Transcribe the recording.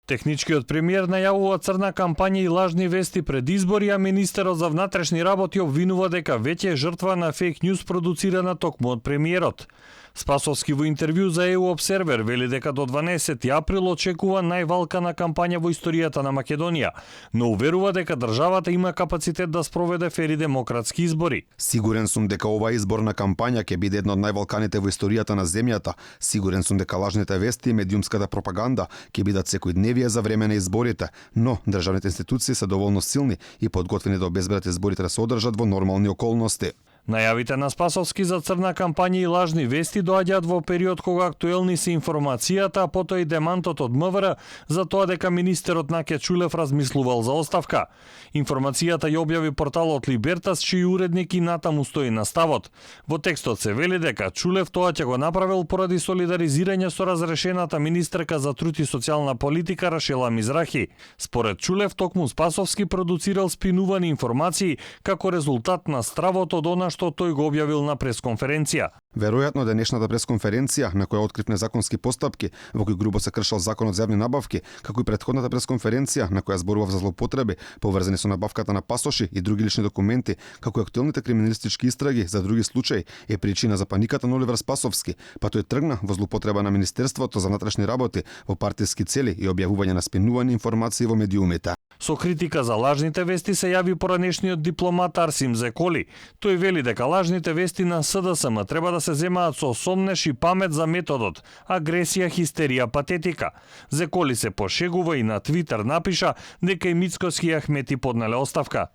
Техничкиот премиер најавува црна кампања и лажни вести пред избори, а министерот за внатрешни работи обвинува дека веќе е жртва на фейк њуз продуцирана токму од премиерот. Спасовски во интервју за EU Observer вели дека до 12 април очекува највалкана кампања во историјата на Македонија, но уверува дека државата има капацитет да спроведе фери демократски избори. Сигурен сум дека оваа изборна кампања ќе биде една од највалканите во историјата на земјата. Сигурен сум дека лажните вести и медиумската пропаганда ќе бидат секојдневие за време на изборите, но државните институции се доволно силни и подготвени да обезбедат изборите да се одржат во нормални околности. Најавите на Спасовски за црна кампања и лажни вести доаѓаат во период кога актуелни се информацијата, а потоа и демантот од МВР за тоа дека министерот Наке Чулев размислувал за оставка. Информацијата ја објави порталот Либертас, чиј уредник и натаму стои на ставот. Во текстот се вели дека Чулев тоа ќе го направил поради солидаризирање со разрешената министерка за труд и социјална политика Рашела Мизрахи. Според Чулев, токму Спасовски продуцирал спинувани информации како резултат на стравот од она што тој го објавил на пресконференција. Веројатно денешната пресконференција на која открив незаконски постапки во кои грубо се кршел законот за јавни набавки, како и претходната пресконференција на која зборував за злоупотреби поврзани со набавката на пасоши и други лични документи, како и актуелните криминалистички истраги за други случаи, е причина за паниката на Оливер Спасовски, па тој тргна во злоупотреба на Министерството за внатрешни работи во партиски цели и објавување на спинувани информации во медиумите. Со критика за лажните вести се јави поранешниот дипломат Арсим Зеколи. Тој вели дека лажните вести на СДСМ треба да се земаат со сомнеш и памет за методот, агресија, хистерија, патетика. Зеколи се пошегува и на Твитер напиша дека и Мицкоски и Ахмети поднале оставка.